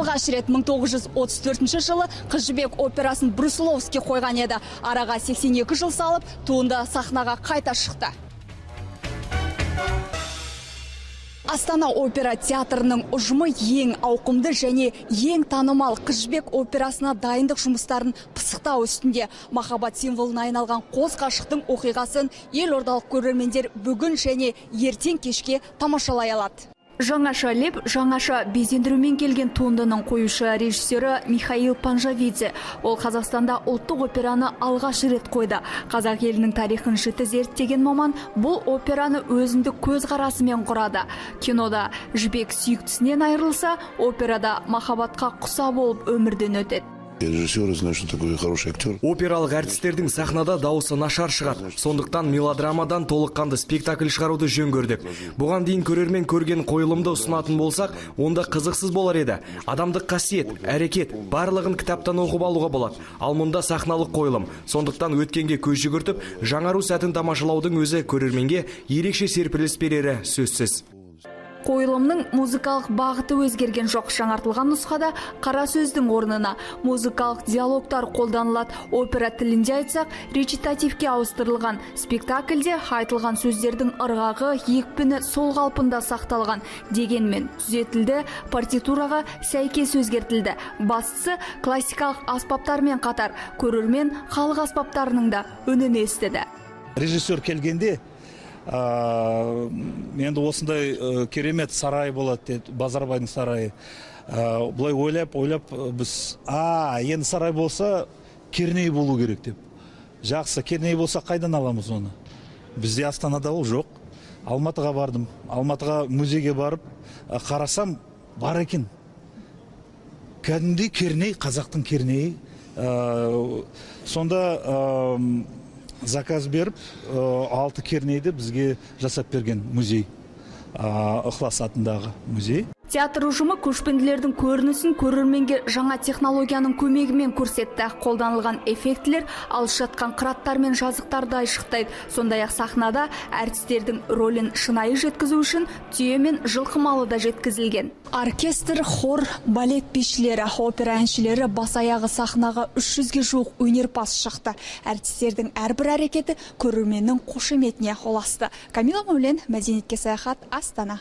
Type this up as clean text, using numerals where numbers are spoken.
Алғаш рет 1934 жылы Қыз Жібек операсын Брусиловский қойған еді. Араға 82 жыл салып, туынды сахнаға қайта шықты. Астана опера театрының ұжымы ең ауқымды және ең танымал Қыз Жібек операсына дайындық жұмыстарын пысықтау үстінде. Махаббат символына айналған қос ғашықтың оқиғасын елордалық көрермендер бүгін және ертең кешке тамашалай алады. Жаңаша леп, жаңаша безендірумен келген туындының қоюшы режиссері Михаил Панжавидзе. Ол Қазақстанда ұлттық операны алғаш рет қойды. Қазақ елінің тарихын жіті зерттеген маман бұл операны өзіндік көзқарасымен құрады. Кинода Жібек сүйіктісінен айырылса, операда махаббатқа құса болып өмірден өтеді. Я режиссер и знаю, что такое хороший актер. Опералық әртістердің сахнада дауысы нашар шығады. Сондықтан мелодрамадан толыққанды спектакль шығаруды жөн көрдік. Бұған дейін көрермен көрген қойылымды ұсынатын болсақ, онда қызықсыз болар еді. Адамдық қасиет, әрекет, барлығын кітаптан оқып алуға болады. Ал мұнда сахналық қойылым. Сондықтан өткенге көз жүгіртіп, жаңару сәтін тамашалаудың өзі көрерменге ерекше серпіліс берері сөзсіз. Қойылымның музыкалық бағыты өзгерген жоқ. Жаңартылған нұсқада қара сөздің орнына музыкалық диалогтар қолданылады. Опера тілінде айтсақ, речитативке ауыстырылған. Спектакльде айтылған сөздердің ырғағы, екпіні сол қалпында сақталған. Дегенмен түзетілді, партитураға сәйкес өзгертілді. Бастысы, классикалық аспаптармен қатар көрермен халық аспаптарының да үнін естіді. Режиссер келгенде, енді осындай керемет сарай болады деді, Базарбайдың сарайы. Былай ойлап ойлап біз, енді сарай болса, керней болу керек деп. Жақсы, керней болса, қайдан аламыз оны? Бізде Астанада ол жоқ. Алматыға бардым. Алматыға музейге барып қарасам, бар екен. Кәдімгідей керней, қазақтың кернейі. Сонда заказ беріп, 6 кернейді бізге жасап берген музей, Ықылас атындағы музей. Театр ұжымы көшпенділердің көрінісін көрерменге жаңа технологияның көмегімен көрсетті. Қолданылған эффектілер алыс жатқан қыраттар мен жазықтарды айшықтайды. Сондай-ақ сахнада әртістердің рөлін шынайы жеткізу үшін түйе мен жылқы малы да жеткізілген. Оркестр, хор, балет бишілері, опера әншілері, бас аяғы сахнаға 300-ге жуық өнерпаз шықты. Әртістердің әрбір әрекеті көрерменнің қошеметіне ұласты. Камила Мәулен, Мәдениетке саяхат, Астана.